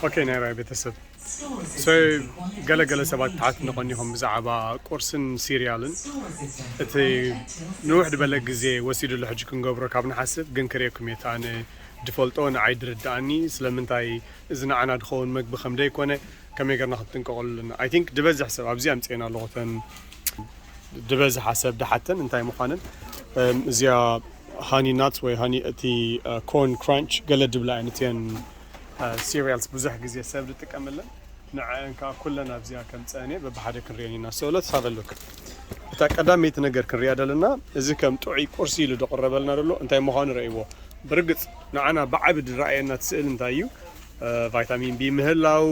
ኦኬ፣ ናይ ራይ ቤተሰብ። So፣ ገለገለ ሰባት ተሓት ንኾኒኹም ብዛዕባ ቁርስን ሲሪያልን። እቲ ንውሕ ዝበለ ግዜ ወሲድሉ ሕጂ ክንገብሮ ካብ ንሓስብ ግን ክርእየኩም እየ። ኣነ ድፈልጦ ንዓይ ድርድኣኒ ስለምንታይ እዚ ንዓና ድኸውን መግቢ ከም ደይኮነ ከመይ ገርና ክንጥንቀቐሉ ኣለና። I think ድበዝሕ ሰብ ኣብዚ ኣምፅኤና ኣለኹ ተን ድበዝሓ ሰብ ድሓተን እንታይ ምዃንን። እዚኣ ሃኒ ናትስ ወይ ሃኒ እቲ ኮርን ክራንች ገለ ድብላ እየን እቲአን ሲሪያልስ ብዙሕ ግዜ ሰብ ዝጥቀመለን ንዐን ከዓ ኩለን ኣብዚኣ ከምፀአን እየ በብሓደ ክንሪአን ኢና። So let's have a look። እታ ቀዳመይቲ ነገር ክንሪኣ ዘለና እዚ ከም ጥዑይ ቁርሲ ኢሉ ዝቕረበልና ዘሎ እንታይ ምዃኑ ረእይዎ። ብርግፅ ንዓና ብዓቢ ዝረኣየና እቲ ስእሊ እንታይ እዩ? ቫይታሚን ቢ ምህላው፣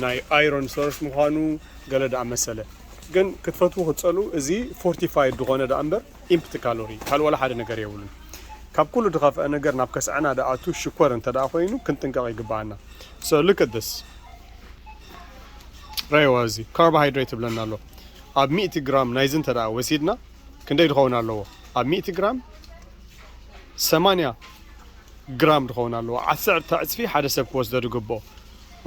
ናይ ኣይሮን ሶርስ ምዃኑ ገለ ደኣ መሰለ። ግን ክትፈትዉ ክትፀልኡ እዚ ፎርቲፋይድ ዝኾነ ደኣ እምበር ኢምፕቲ ካሎሪ ካልእ ዋላ ሓደ ነገር የብሉን። ካብ ኩሉ ዝኸፍአ ነገር ናብ ከስዐና ደኣቱ ሽኮር እንተ ደኣ ኮይኑ ክንጥንቀቕ ይግብኣና። So look at this። ረይዋ እዚ ካርቦሃይድሬት ይብለና ኣሎ። ኣብ ሚእቲ ግራም ናይዚ እንተ ደኣ ወሲድና ክንደይ ዝኸውን ኣለዎ? ኣብ ሚእቲ ግራም ሰማንያ ግራም ዝኸውን ኣለዎ። ዓሰርተ ዕፅፊ ሓደ ሰብ ክወስዶ ዝግብኦ።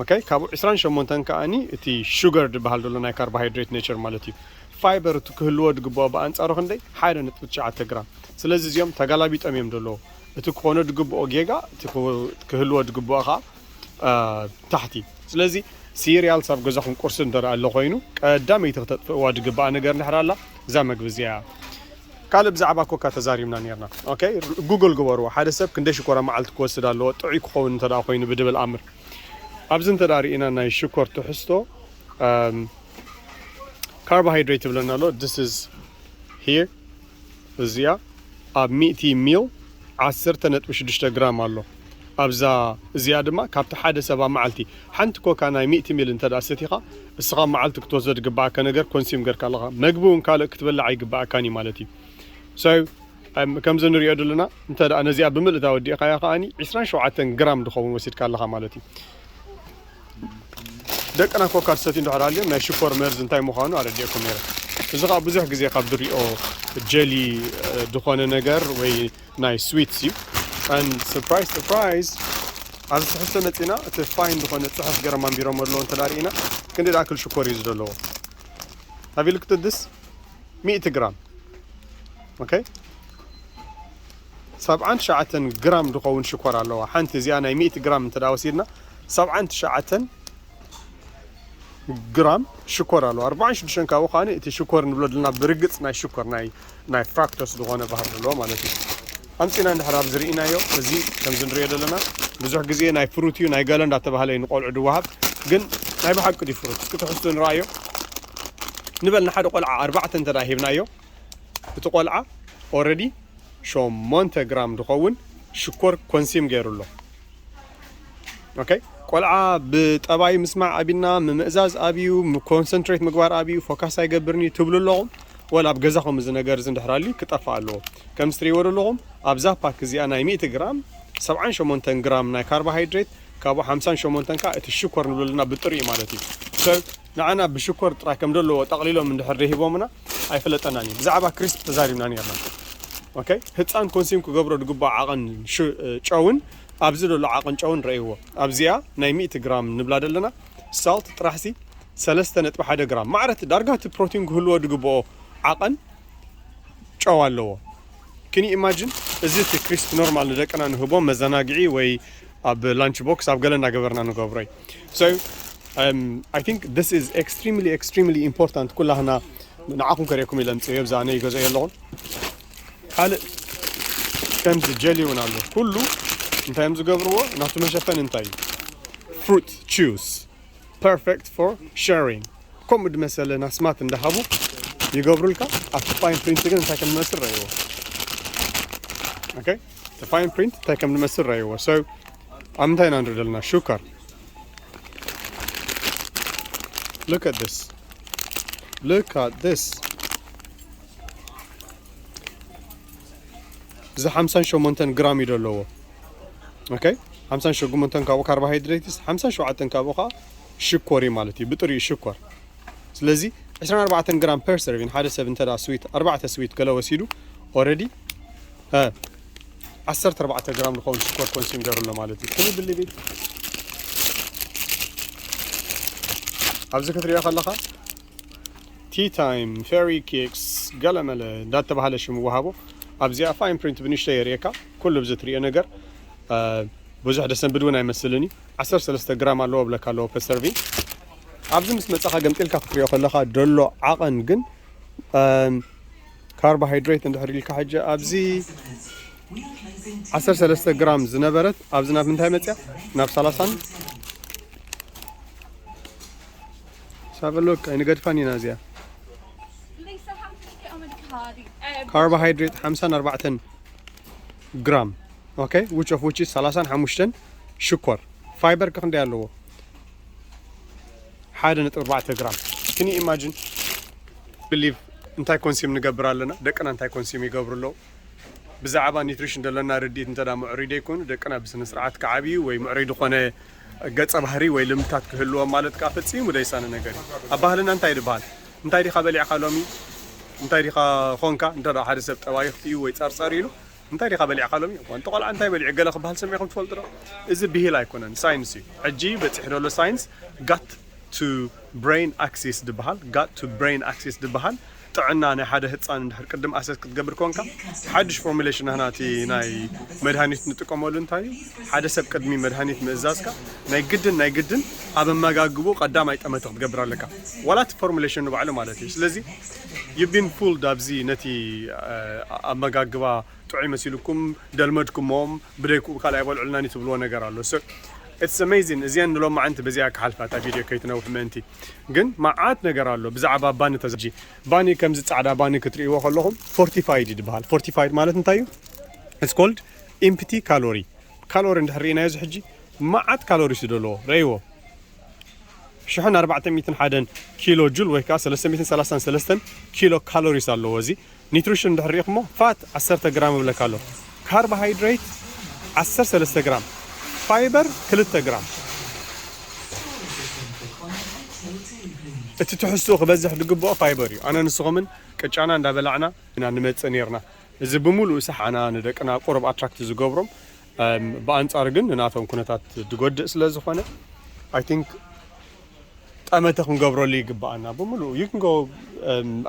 ኦኬ፣ ካብኡ ዕስራን ሸሞንተን ከኣኒ እቲ ሹገር ዝበሃል ዘሎ ናይ ካርቦሃይድሬት ኔቸር ማለት እዩ። ፋይበር እቲ ክህልዎ ዝግብኦ ብኣንፃሩ ክንደይ? ሓደ ነጥቢ ትሽዓተ ግራም። ስለዚ እዚኦም ተጋላቢጦም እዮም ዘለዉ። እቲ ክኾኖ ዝግብኦ ጌጋ እቲ ክህልዎ ዝግብኦ ከዓ ታሕቲ። ስለዚ ሲሪያልስ ኣብ ገዛኹም ቁርሲ እንተ ኣሎ ኮይኑ ቀዳመይቲ ክተጥፍእዋ ዝግብኣ ነገር እንድሕር ኣላ እዛ መግቢ እዚኣ እያ። ካልእ ብዛዕባ ኮካ ተዛሪብና ነርና። ኦኬ፣ ጉግል ግበርዎ። ሓደ ሰብ ክንደይ ሽኮር ኣብ መዓልቲ ክወስድ ኣለዎ ጥዑይ ክኸውን እንተ ኮይኑ ብድብል ኣምር። ኣብዚ እንተ ርኢና ናይ ሽኮር ትሕዝቶ ካርቦሃይድሬት ይብለና ኣሎ። This is here እዚኣ ኣብ ሚእቲ ሚል ዓሰርተ ነጥቢ ሽዱሽተ ግራም ኣሎ። ኣብዛ እዚኣ ድማ ካብቲ ሓደ ሰብ ኣብ መዓልቲ ሓንቲ ኮካ ናይ ሚእቲ ሚል እንተ ደኣ ሰቲኻ እስኻ ኣብ መዓልቲ ክትወስዶ ዝግብኣካ ነገር ኮንሲም ገርካ ኣለኻ። መግቢ እውን ካልእ ክትበልዕ ኣይግብኣካን እዩ ማለት እዩ። So ከምዚ ንሪኦ ዘለና እንተ ደኣ ነዚኣ ብምልእታ ወዲእካያ ከኣኒ ዕስራን ሸውዓተን ግራም ዝኸውን ወሲድካ ኣለኻ ማለት እዩ። ደቅና ኮካ ዝሰትዩ እንድሕር ሃልዮም ናይ ሽኮር መርዚ እንታይ ምዃኑ ኣረዲእኩም ነይረ። እዚ ከዓ ብዙሕ ግዜ ካብ ዝሪኦ ጀሊ ዝኾነ ነገር ወይ ናይ ስዊትስ እዩ። And surprise surprise ኣብዚ ትሕዝቶ መፂና እቲ ፋይን ዝኾነ ፅሑፍ ገረም ኣንቢሮም ኣለዎ እንተ ርኢና ክንደይ ዝኣክል ሽኮር እዩ ዝደለዎ። Have you looked at this? ሚእቲ ግራም። ኦኬ፣ ሰብዓን ትሽዓተን ግራም ዝኸውን ሽኮር ኣለዋ። ሓንቲ እዚኣ ናይ ሚእቲ ግራም እንተ ወሲድና ሰብዓን ትሽዓተን ግራም ሽኮር ኣለዋ። ኣርባዓን ሽዱሽተን ካብኡ ከኣ እቲ ሽኮር ንብሎ ዘለና ብርግፅ ናይ ሽኮር ናይ ናይ ፍራክቶስ ዝኾነ ባህር ዘለዎ ማለት እዩ። ኣምፂና እንድሕር ኣብዚ ርኢናዮ እዚ ከምዚ ንሪኦ ዘለና ብዙሕ ግዜ ናይ ፍሩት እዩ ናይ ገለ እንዳተባህለ እዩ ንቆልዑ ድወሃብ። ግን ናይ ብሓቂ ድዩ ፍሩት? እስኪ ትሕዝቶ ንረኣዮ። ንበል ንሓደ ቆልዓ ኣርባዕተ እንተ ሂብናዮ እቲ ቆልዓ ኦረዲ ሸሞንተ ግራም ዝኸውን ሽኮር ኮንሲም ገይሩ ኣሎ። ኦኬ፣ ቆልዓ ብጠባይ ምስማዕ ኣቢና ምምእዛዝ ኣብዩ ኮንሰንትሬት ምግባር ኣብዩ ፎካስ ኣይገብርኒ ትብሉ ኣለኹም። ወላ ኣብ ገዛኹም እዚ ነገር እዚ እንድሕር ኣልዩ ክጠፍእ ኣለዎ። ከም ትሪእዎ ዘለኹም ኣብዛ ፓክ እዚኣ ናይ ሚእቲ ግራም ሰብዓን ሸሞንተን ግራም ናይ ካርቦሃይድሬት ካብኡ ሓምሳን ሸሞንተን ከዓ እቲ ሽኮር ንብለልና ብጥሪኡ ማለት እዩ። ሰብ ንዓና ብሽኮር ጥራይ ከም ዘለዎ ጠቕሊሎም እንድሕር ደሂቦምና ኣይፈለጠናን እዩ። ብዛዕባ ክሪስፕ ተዛሪብና ነርና። ኦኬ፣ ህፃን ኮንሲም ክገብሮ ዝግባእ ዓቐን ጨውን ኣብዚ ዘሎ ዓቐን ጨውን ረእይዎ። ኣብዚኣ ናይ ሚእቲ ግራም ንብላ ዘለና ሳልት ጥራሕሲ ሰለስተ ነጥቢ ሓደ ግራም ማዕረት ዳርጋ እቲ ፕሮቲን ክህልዎ ዝግብኦ ዓቐን ጨው ኣለዎ። ክኒ ኢማጂን እዚ እቲ ክሪስፕ ኖርማል ንደቅና ንህቦ መዘናግዒ ወይ ኣብ ላንች ቦክስ ኣብ ገለ እናገበርና ንገብሮ እዩ። So I think this is extremely extremely important። ኩላህና ንዓኹም ከርእየኩም ኢለ ምፅእ እብዛ ነይ ገዘ የለኹም። ካልእ ከምዚ ጀሊ እውን ኣሎ። ኩሉ እንታይ እዮም ዝገብርዎ? ናቱ መሸፈን እንታይ እዩ? Fruit juice perfect for sharing። ከምኡ ድመሰለ ናስማት እንዳሃቡ ይገብሩልካ። ኣብቲ ፋይን ፕሪንት ግን እንታይ ከም ዝመስል ረእይዎ። ኦኬ፣ እቲ ፋይን ፕሪንት እንታይ ከም ዝመስል ረእይዎ። So ኣብ ምንታይ ኢና ንርኢ ዘለና? ሹከር። Look at this. Look at this. እዚ ሓምሳን ሸሞንተን ግራም እዩ ዘለዎ። ኦኬ፣ ሓምሳን ሸሞንተን ካብኡ ካርቦሃይድሬትስ ሓምሳን ሸውዓተን ካብኡ ከዓ ሽኮር እዩ ማለት እዩ። ብጥሪኡ ሽኮር። ስለዚ ዕስራን ኣርባዕተን ግራም ፐር ሰርቪን ሓደ ሰብ እንተ ስዊት ኣርባዕተ ስዊት ገለ ወሲዱ ኦረዲ ዓሰርተ ኣርባዕተ ግራም ዝኸውን ሽኮር ኮንሱም ገይሩ ኣሎ ማለት እዩ። Can you believe it? ኣብዚ ክትሪኦ ከለኻ ቲ ታይም፣ ፌሪ ኬክስ፣ ገለመለ እንዳተባሃለ ሽም ወሃቦ። ኣብዚኣ ፋይን ፕሪንት ብንሽቶ የርእየካ። ኩሉ ብዚ ትሪኦ ነገር ብዙሕ ደሰንብድ እውን ኣይመስልን እዩ። ዓሰርተ ሰለስተ ግራም ኣለዎ ብለካ ኣለዎ ፐር ሰርቪንግ። ኣብዚ ምስ መጻኻ ገምጢልካ ክትሪኦ ከለኻ ደሎ ዓቐን ግን ካርቦሃይድሬት እንድሕር ኢልካ ሕጂ ኣብዚ ዓሰርተ ሰለስተ ግራም ዝነበረት ኣብዚ ናብ ምንታይ መጽያ ናብ ሰላሳን ሳበሎክ ኣይንገድፋን ኢና እዚኣ። ካርቦሃይድሬት ሓምሳን ኣርባዕተን ግራም okay which of which is ሰላሳን ሓሙሽተን ሽኮር። ፋይበር ከ ክንደይ ኣለዎ? ሓደ ነጥቢ ኣርባዕተ ግራም። Can you imagine? Believe እንታይ ኮንሱም ንገብር ኣለና፣ ደቅና እንታይ ኮንሱም ይገብሩ ኣለዉ። ብዛዕባ ኒትሪሽን ዘለና ርድኢት እንተ ምዕሩይ ደይኮኑ ደቅና ብስነ ስርዓት ክዓብዩ ወይ ምዕሩይ ዝኾነ ገጸ ባህሪ ወይ ልምታት ክህልዎም ማለት ከዓ ፈጺሙ ደይሳነ ነገር እዩ። ኣብ ባህልና እንታይ ድበሃል? እንታይ ዲኻ በሊዕካ ሎሚ እንታይ ዲኻ ኾንካ እንተ ሓደ ሰብ ጠባዩ ክፍዩ ወይ ጸርጸር ኢሉ እንታይ ዲኻ በሊዕካ ሎሚ ዋንቲ ቆልዓ እንታይ በሊዑ ገለ ክበሃል ሰሚዕኩም ትፈልጡ ዶ? እዚ ብሂል ኣይኮነን፣ ሳይንስ እዩ። ሕጂ በፂሑ ዘሎ ሳይንስ gut to brain axis ድበሃል። Gut to brain axis ድበሃል ጥዕና ናይ ሓደ ህፃን እንድሕር ቅድም ኣሰስ ክትገብር ኮንካ ሓድሽ ፎርሙሌሽን ናህና እቲ ናይ መድሃኒት ንጥቀመሉ እንታይ እዩ? ሓደ ሰብ ቅድሚ መድሃኒት ምእዛዝካ ናይ ግድን ናይ ግድን ኣብ ኣመጋግቡ ቀዳማይ ጠመተ ክትገብር ኣለካ። ዋላ እቲ ፎርሙሌሽን ንባዕሉ ማለት እዩ። ስለዚ you've been fooled ኣብዚ ነቲ ኣመጋግባ ጥዑይ መሲልኩም ደልመድኩሞም ብደይኩ ካልኣይ በልዑልናኒ ትብልዎ ነገር ኣሎ። So it's amazing። እዚኣን ንሎማዓንቲ በዚኣ ክሓልፋ እታ ቪድዮ ከይትነውሕ ምእንቲ። ግን መዓት ነገር ኣሎ ብዛዕባ ባኒ ተዘጂ ባኒ ከምዚ ፃዕዳ ባኒ ክትርእይዎ ከለኹም ፎርቲፋይድ ይድበሃል። ፎርቲፋይድ ማለት እንታይ እዩ? It's called empty calorie። ካሎሪ እንድሕር ርኢናዮ እዚ ሕጂ መዓት ካሎሪስ እዩ ዘለዎ። ረእይዎ። ሽሕን ኣርባዕተ ሚእትን ሓደን ኪሎ ጁል ወይ ከዓ ሰለስተ ሚእትን ሰላሳን ሰለስተን ኪሎ ካሎሪስ ኣለዎ። እዚ ኒትሪሽን እንድሕር ርኢኹሞ ፋት ዓሰርተ ግራም እብለካ ኣሎ። ካርቦሃይድሬት ዓሰርተ ሰለስተ ግራም፣ ፋይበር ክልተ ግራም። እቲ ትሕዝትኡ ክበዝሕ ዝግብኦ ፋይበር እዩ። ኣነ ንስኹምን ቅጫና እንዳበላዕና ኢና ንመጽእ ነርና። እዚ ብምሉኡ ሰሓና ንደቅና ቁሩብ ኣትራክት ዝገብሮም ብኣንጻሩ ግን ንናቶም ኩነታት ዝጎድእ ስለ ዝኾነ I think ጠመተ ክንገብረሉ ይግባኣና ብምሉኡ you can go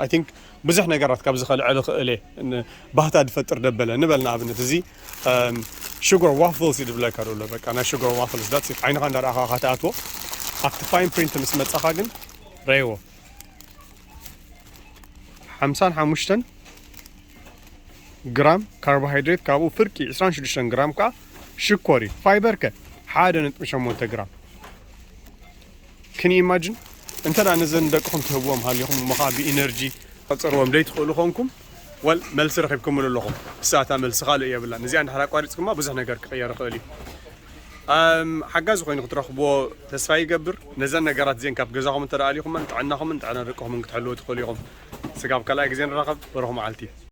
I think ብዙሕ ነገራት ካብዚ ከልዕል ይኽእል እየ። ባህታ ዝፈጥር ደበለ ንበል ንኣብነት እዚ ሹገር ዋፍልስ እዩ ዝብለካ ዘሎ። በቃ ናይ ሹገር ዋፍልስ that's it። ዓይንኻ እንዳረኣኻ ከተኣትዎ ኣብቲ ፋይን ፕሪንት ምስ መጻኻ ግን ረይዎ ሓምሳን ሓሙሽተን ግራም ካርቦሃይድሬት ካብኡ ፍርቂ ዕስራን ሽዱሽተን ግራም ከዓ ሽኮር እዩ። ፋይበር ከ ሓደ ነጥቢ ሸሞንተ ግራም። Can you imagine? እንተ ደኣ ነዘን ደቅኹም ትህብዎም ሃሊኹም እሞ ከዓ ብኢነርጂ ቀጽርዎም ደይትኽእሉ ኾንኩም ወል መልሲ ረኺብኩምሉ ኣለኹም። እሳታ መልሲ ካልእ የብላን። እዚኣ እንድሕር ኣቋሪጽኩማ ብዙሕ ነገር ክቕየር ይኽእል እዩ። ሓጋዚ ኮይኑ ክትረኽብዎ ተስፋ ይገብር። ነዘን ነገራት እዚአን ካብ ገዛኹም እንተ ኣሊኹመን ጥዕናኹምን ጥዕና ደቅኹምን ክትሕልዎ ትኽእሉ ኢኹም። ስጋብ ካልኣይ ግዜ ንራኸብ። በረኹ መዓልቲ።